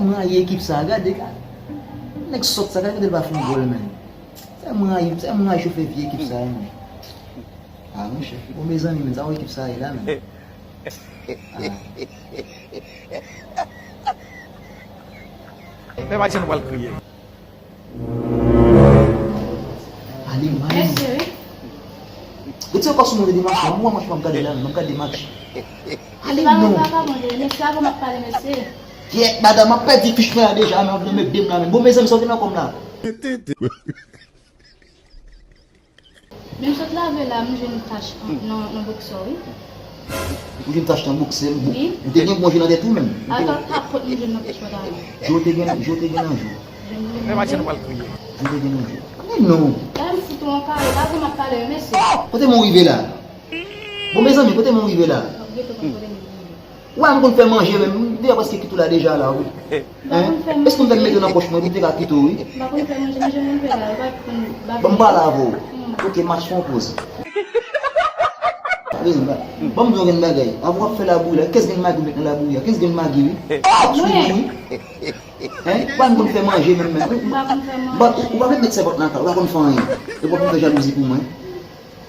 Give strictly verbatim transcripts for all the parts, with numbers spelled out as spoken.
Rayi ekip sa, gade, gade. Nèg sòt sa, gade kote l pa fè yon gòl, menm. Sa m rayi, sa m rayi chofè vye ekip sa, menm. Ah, monchè. Bon, mezanmi, menm, sa yon ekip sa ye la, menm. Ah. Fè pa janm pral kriye. Ale, mwen. Retire kò sou mwen, de match la. Mwen, match, m ap gade la, m ap gade match. Ale, non. Mesye, avan m ap pale, mesye. Kyèt, madanm, m ap pèdi fich mwen la deja, men ap nan men de m la, men. Bon, mezanmi, sa w gen nan kò m la? Men m sot lave la, m jwenn tach an- nan, nan boksè, wi. Ou jwenn tach nan boksè, m, wi. M te gen bon je nan tèt ou menm. Atò, kapot m jwenn nan pòch pantalon. Je w te gen, je w te gen nan je w. Jwenn je nan je. Je w te gen nan je w. Men non. La, m fout ou an kare, pa vle m ap pale, mesye. Kote mwen rive la? Bon, mezanmi, kote mwen rive la? Gete kote mwen rive. Ou wè m konn fè manje menm, m deja prèske kite w la deja la, wi. Hein? Èske m fè mete w nan pòch mwen pou m te ka kite w, wi? M pa konn fè manje, men jan m fè la, ou pa konn bagay. Ban m pale avè w. Hmm. Ok, match, fè yon poz. Pa bezwen ba-, ban m di w yon grenn bagay. Avan w ap fè labouyi la, kenz grenn magi w met nan labouyi a, kenz grenn magi, wi. Ap swiv ou, wi. Hein? Ou pa konn fè manje menm, menm. M pa konn fè manje. Ou pa, ou pa met, met sèvant nan kay, ou pa konn fè anyen. Epi w ap vin fè jalouzi pou mwen.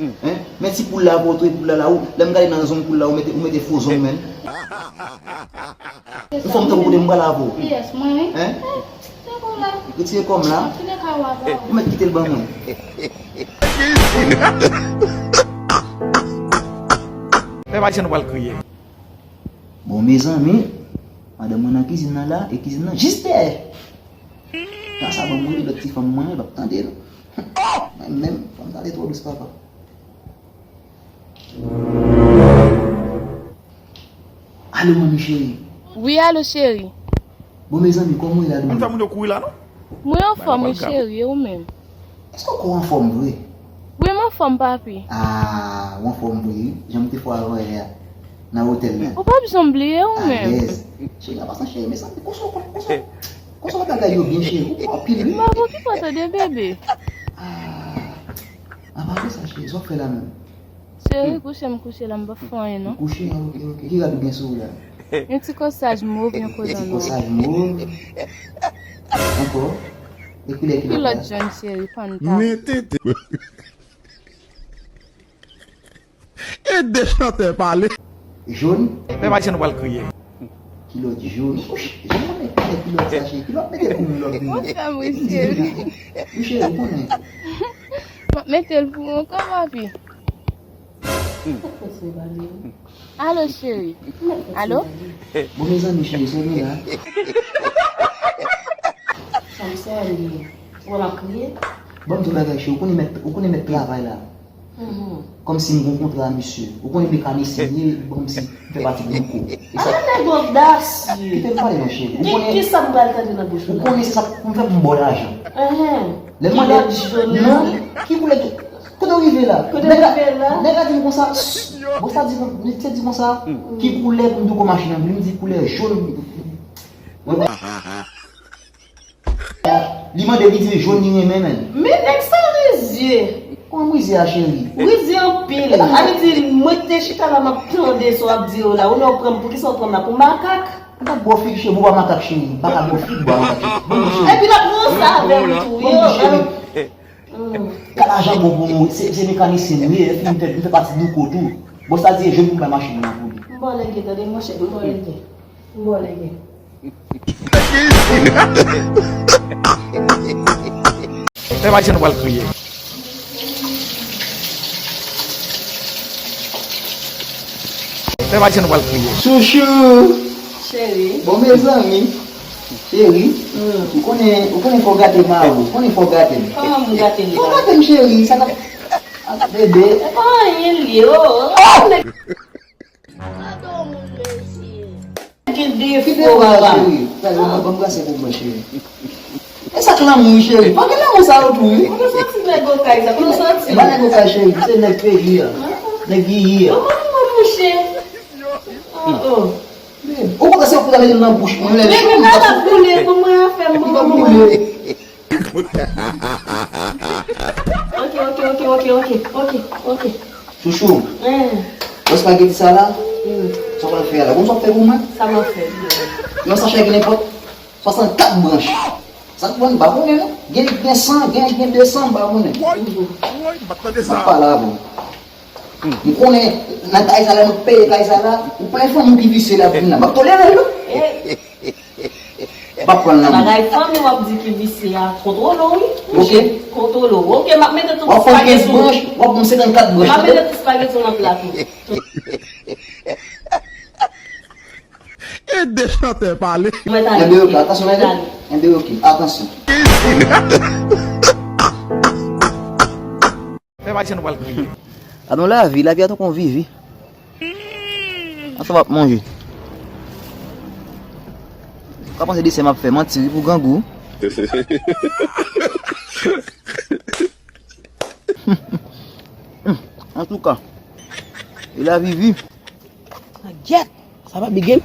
Hein? Men ti poul la pou w, ti poul la la, ou, lè m gade nan zong poul la, ou mete, ou mete fo zong, menm. Ou fè m tankou kote m pral avè w. Yes, mwen, wi. Hein? Retire kò m la. Ou mèt kite l ban mwen. Fè pa janm pral kriye. Bon, mezanmi, madanm mwen nan kizin nan la, e kizin nan jis dèyè. Sa, sa ban m ri, lòt ti fanm mwen, l ap tande l. Mwen menm, fanm sa te twò dous, papa. Alo, manmi cheri. Wi, alo, cheri. Bon, mezanmi, kòman w ye la, doudou? Ou fè moun yo kouri la, non? Mwen anfòm, wi, cheri, e ou menm? Èske w kwè w anfòm vre? Wi, m anfòm, papi. Ah, w anfòm vre, wi. Jan m te fè w avan yè a, nan otèl la. Ou p ap janm bliye, ou menm? Alèz. Cheri, an pasan, cheri, mezanmi, konsa, konsa, konsa bagay yo byen, cheri. Ou bon anpil, wi. M ap okipe w, tande, bebe. Ah, apa de sa, cheri, sa w ap fè la menm? Cheri, kouche m kouche la, m p ap fè anyen, non. Ou kouche, ah, ok, ok. Ki rad ou gen sou ou la? Yon ti kòsaj mov, yon kolon nwa. Yon ti kòsaj mov. Ankò? E koulè kilòt la? Kilòt jòn, cheri, panta. Mete te. E de chantè pale. Jòn? Fè pa janm pral kriye. Kilòt jòn. Jan mwen mete kilòt sa, cheri. Kilòt mete pou m lòt vini. Ou fè m ri, cheri. Wi, cheri, ou konnen. M ap mete l pou ou ankò, papi. Alo, cheri. Alo? Bon, mezanmi, cheri, sa w gen la? Sa m sèvi. Ou wè m ap kriye? Bon, m di w bagay, cheri, ou konnen mèt, ou konnen mèt travay la. Kòmsi m gon kontra, misye. Ou konnen mekanisyen m ye, kòmsi m fè pati Bluko. E sa. Ah, nèg odasye! Kite m pale non, cheri. Ou konnen, kisa m pral tande nan bouch ou la? Ou konnen se sa pou m fè pou m ba w lajan. Lè m mande, non, ki koulè ki, kote w rive la? Kote w rive la? Nèg la di m konsa, bòs la di, misye di konsa, ki koulè pou m di w machin nan, li di koulè jòn. Li mande, li di l jòn li renmen, menm. Men nèg sa rizye. Kòman m rizye a, cheri? Rizye anpil. A vle di, mwen te chita la, m ap tande sa w ap di yo la. Ou lè w pran m, poukisa w pran m la pou makak? M pa bò fig, cheri, m pa makak, cheri. M pa ka bò fig, m pa makak, cheri. Epi l ap ranse avè m tou, wi. Kalajan bon pou nou, se, se mekanisyen nou ye, epi m fè, m fè pati Bluko tou. Bòs la di e jòn pou m bay machin nan pou li. M ba w lège, tande, monchè, m ba w lège. M ba w lège. Fè pa janm pral kriye. Fè pa janm pral kriye. Chouchou. Cheri. Bon, mezanmi. Cheri. Ou konnen, ou konnen fò w gate m avè w. Ou konnen fò w gate m. Kòman m gate m? Fò w gate m, cheri. Sa k ap, bebe. E pa anyen l ye, o. Gade yon moun, mesye. Gen defo, papa. Ki defo, cheri? Gade, ban m brase pou mwen, cheri. E sa k lanmou, cheri? Pa gen lanmou sa yo tou, wi. Ou santi nèg okay sa? Ou santi? Pa nèg okay, cheri. Se nèg peyi a. Nèg viyi a. Kòman ou mouche? Oh, oh. Ou pa ka se pou ta mete nan bouch mwen, lè men men pa la boule pou mwen, an fè m bon. Ok, ok, ok, ok, ok, ok, ok. Chouchou. Hein. Bon, espageti sa la, sa w pral fè a la? Bon, sa w fè pou mwen? Sa m ap fè? Yon sachè ki nenpòt. Swasannkat branch. Sa k pran m pa konnen non. Gen, gen san, gen, gen de san m pa konnen. Woy, woy, m pa t tande sa. M ap pale avè w. M konnen nan kay sa la, nou peye kay sa la, ou plen fanmi ki visye la vin la. M ap tolere l wi. M ap pran l nan men. Bagay fanmi w ap di ki visye a, kontwole w wi. Ok. Kontwole w. Ok, m ap mete tout spageti w. W ap pran kenz branch, w ap pran senkannkat branch. M ap mete tout spageti w nan plat ou. E de chantè pale. Enben ok, atansyon, enben ok, atansyon. Fè pa di nou pral kriye. Adan lavi, lavi a tankou yon vivi. Ansanm ap manje. Ou ka panse desè m ap fè manti wi pou grangou. Antouka, e lavi wi. Gyèt! Sa pa Big M?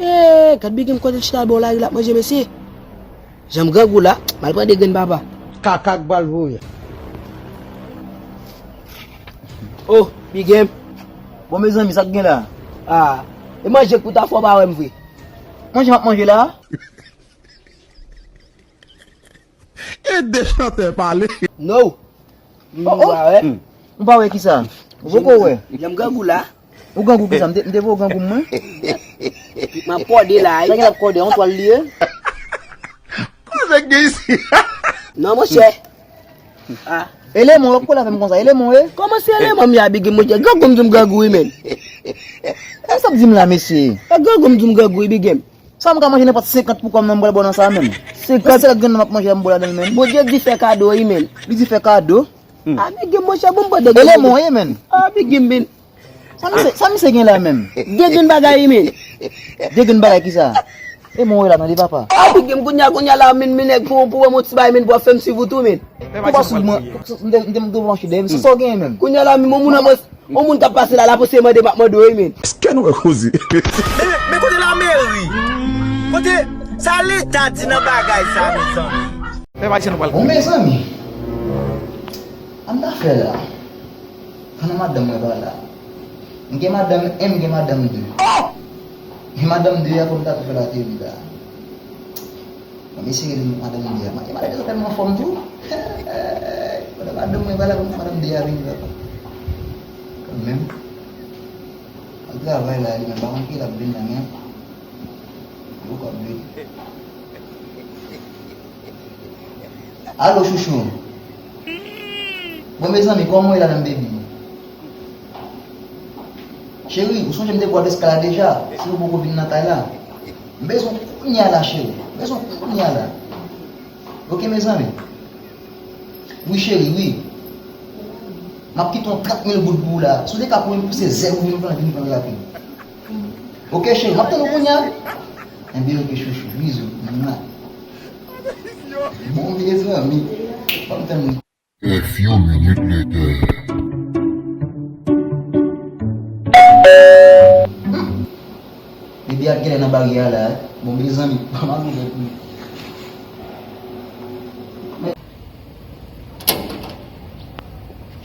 Eee, gad Big M kote l chita bò lari l ap manje mesye. Janm grangou la, m al pran de grenn papa. Kaka k bal voye. Oh, Big M. Bon mezanmi, sa k gen la? Ah, e manje k pou ta fè w pa wè m vre. Manje m ap manje la? E de chantè pale. No. M pa wè. M pa wè kisa? Ou poko wè? Janm grangou la. Ou grangou kisa? M te, m te voye grangou mwen. M ap kòde la. Sa gen ap kòde, yon twal li ye? Koze gen isi? Non, monchè. Ah. Eleman, w ap kole avè m konsa. Eleman, e? Kòman se eleman m ye a Big M, monchè? Grangou m di m grangou wi, men. Sa w ap di m la, mesye? Grangou m di m grangou wi, Big M. Sa m ka manje nenpòt senkant pou kò m nan m pral bò nan sa menm. Senkant? Senkant grenn nan m ap manje la m bò ladan l menm. Bondye di fè kado wi men. Li di fè kado? Hmm. A Big M monchè bon m pran de grenn. Eleman ye men. A Big M men. Sa misye, sa misye gen la menm? De grenn bagay wi men. De grenn bagay kisa? E mwen wè la tande papa. A Big M kounye a kounye a la men men nèg pou pou wè m yon ti bagay men pou ap fè m swiv ou tou men. Pou pa swiv mwen, m te m te branche dèyè m, se sa w genyen menm. Kounye a la men yon moun an mwen. Yon moun k ap pase la, l ap eseye mande m, m ap mande w wi men. Èske nou wè koze? Men, men, men kote lameri? Kote sa leta di nan bagay sa, mezanmi? Fè pa di nou pral. Bon, mezanmi, an n ta fè la. Pandan madanm mwen pa la. M gen madanm en, m gen madanm de. E madanm de a, kòm ta tou fè la te ri la. Bon, mesye rele madanm de a. Madanm de a tèlman anfòm tou. Pandan madanm mwen pa la, kòm madanm de a vini la. Kanmenm, al travay la, li menm pa konn ki l ap vin la, men. Yo kòb vini. Alo, chouchou. Bon, mezanmi, kòman w ye la menm, baby? Cheri, ou sonje m te ba w adrès kay la deja, si w poko vin nan kay la. M bezwen w kounye a la, cheri. M bezwen w kounye a la. Ok, mezanmi. Wi, cheri, wi. M ap kite yon trant mil goud pou ou la. Si w te ka pou vin pouse zèl ou vin pran, vin pran rapid. Ok, cheri, m ap tann ou kounye a. Enben, ok, chouchou. Bizou. Mwa. Bon, mezanmi. Ban m tann li. A few minutes later. Bebe ap genlè nan baryè a la, eh. Bon, mezanmi, pa mal ouvè pou li.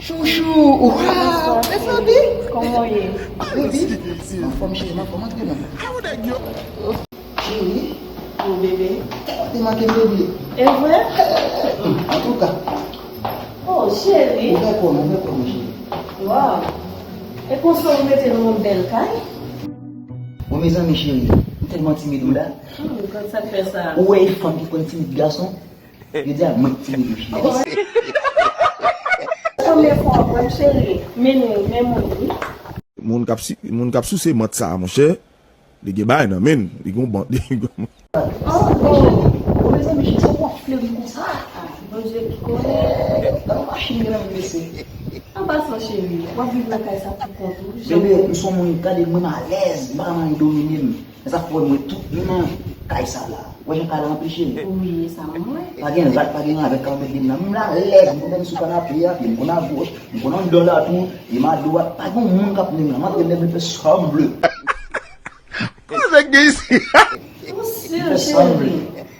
Chouchou, waw, mezanmi. Kòman w ye? Bebe, anfòm cheri, anfòm, antre non. Cheri. Mon bebe. Ou te manke m, bebe. E vre? Antouka. Oh, cheri. Ou fè kò m, ou fè kò m, cheri. Waw. E konsa ou mete nou yon bèl kay? Bon, mezanmi, cheri, m tèlman timid wi la. Hmm, konn sa k fè sa? Ou wè e fanm ki konn timid gason? Yo di a mwen ki timid wi, cheri. Premye fwa w wè m, cheri. Men nou, men moun wi. Moun k ap si-, moun k ap souse mant sa a, monchè. Li gen bagay nan men l, li gon ban, li gon... Oh, oh. Bon, mezanmi, cheri, sa w ap fleri konsa? Ah, Bondye ki konnen. Gade machin gen nan men mesye. An pasan, cheri, w ap viv nan kay sa pou kont ou, jan... Bebe, m se yon moun, gade, mwen m alèz, m pa ka manyen domine m. Men sa fè mwen tout nan kay sa la. Ou wè jan kay la anpeche m. Wi, sa m wè. Pa gen rat, pa gen ravèt k ap anpeche m nan. M alèz, m konn dòmi sou kanape a, pye m konn agoch, m konn anndan la tou, e m adwat. Pa gen moun k ap menm la. M antre m leve m fè sanble. Koze k gen isi? Ou si, cheri.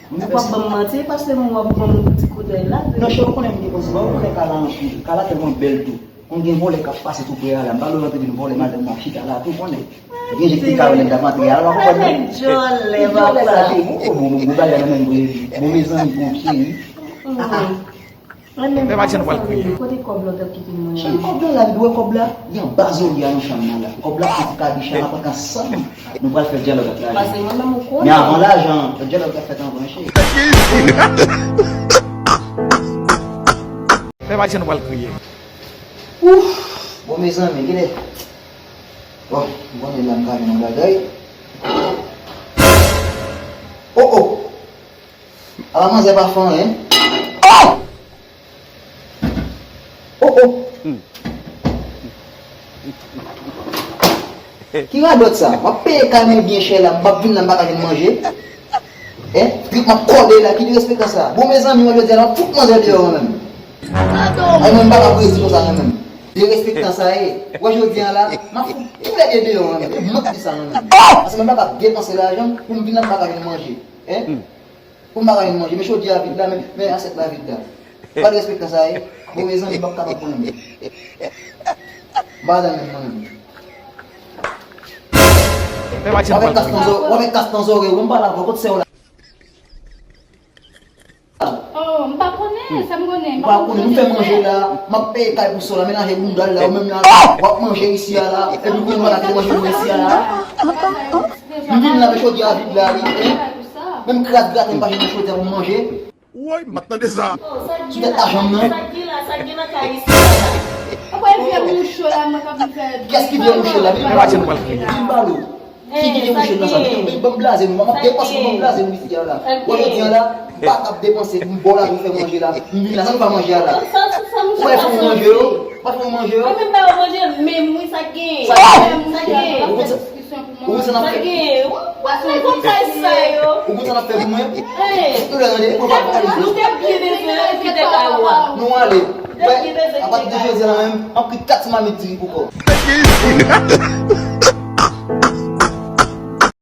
Ou p ap ban m manti, paske m wè w ap ban m ti koudèy la. Non, cheri, ou konnen m gen konsi, ou konnen kay la anpil. Kay la tèlman bèl tou. Konn gen vòlè k ap pase tou pre a la, m pa vle w antre vin vòlè madanm mwen ap chita la tou, konnen. Gen jèk ti ka wè nèg la ap antre a la, w pa konprann non. Nèg djòlè, papa. Djòlè sa, se bon, bon, bon, bon bagay la menm vre. Bon, mezanmi, bon, cheri. Ah, ah. Fè pa ti nou pral kriye. Kote kòb la w t ap kite mwen an? Cheri, kòb la la, li dwe kòb la. Li anba zòrye a nan chanm nan la. Kòb la, pou ti kabich la, n ap antre ansanm. Nou pral fè dyalòg ak lajan. Paske mwen menm ou konnen. Men avan lajan, dyalòg la fèt anvan, cheri. Fè pa ti nou pral kriye. Ouf! Bon, mezanmi, gade. Bon, m konnen la m ka jwenn yon bagay. Oh, oh! Ala manzè pa fè anyen. Oh! Oh, oh! Ki radòt sa? M ap peye kay mwen byen chè la, m ap vin la, m pa ka jwenn manje. Hein? Vit m ap kòde la, ki derespektan sa? Bon, mezanmi, mwen jodi a, m ap fout manzè deyò mwen menm. Ay, mwen m pa ka prezi konsa mwen menm. Derespektan sa ye. Wè jodi a la, m ap fout toulède deyò mwen menm. E mank di sa mwen menm. Paske mwen pa ka depanse lajan m pou m vin la, m pa ka jwenn manje. Hein? Pou m pa ka jwenn manje. Men chodyè a vid la, men, men asyèt la vid la. Pa derespektan sa ye. Bon, mezanmi, m p ap kapab mwen menm. M pa adan menm mwen menm. Fè pa ti nou pral kriye. W ap met kas nan zò-, w ap met kas nan zòrèy ou, mwen m pale avè w, kot sè w la? Oh, m pa konnen, sa m konnen, m pa konnen, nou fè manje la, m ap peye kay pou sè w la, menaje bounda l la, ou menm la, w ap manje isi a la, epi kounye a w pa ka kite manje pou mwen isi a la. M vin la, men chodyè a vid la, wi, hein? Menm kras graten m pa jwenn nan chodyè pou m manje. Woy, m pa t tande sa. Sou tèt lajan m nan. Sa k gen la, sa k gen nan kay isi a la? Apa e vye moucho la, mwen k ap fè. Kiyès ki vye moucho la? Vin pale. Vin pale. Ki, ki vye moucho nan sa? Vin, vin, ban m blaze nou. M ap depanse, ban m blaze nou isi a la. Wè jodi a la, m pa t ap depanse, m ba w lajan fè manje la. M vin la, sa nou fè manje a la? Ou pa fè manje yo? Ou pa fè manje yo? Mwen menm ba yo manje, menm wi, sa k gen. Sa k gen? Sa k gen? Ou konn sa? Ou konn sa n ap fè? Ou konn sa n ap fè pou mwen? Tout lè tande, ou pa pale. Nou te byen bezwen fidèl a ou a. Nou ale. Wè, apati de jodi a la menm, m ap kwit kat ti mamit diri pou kò w.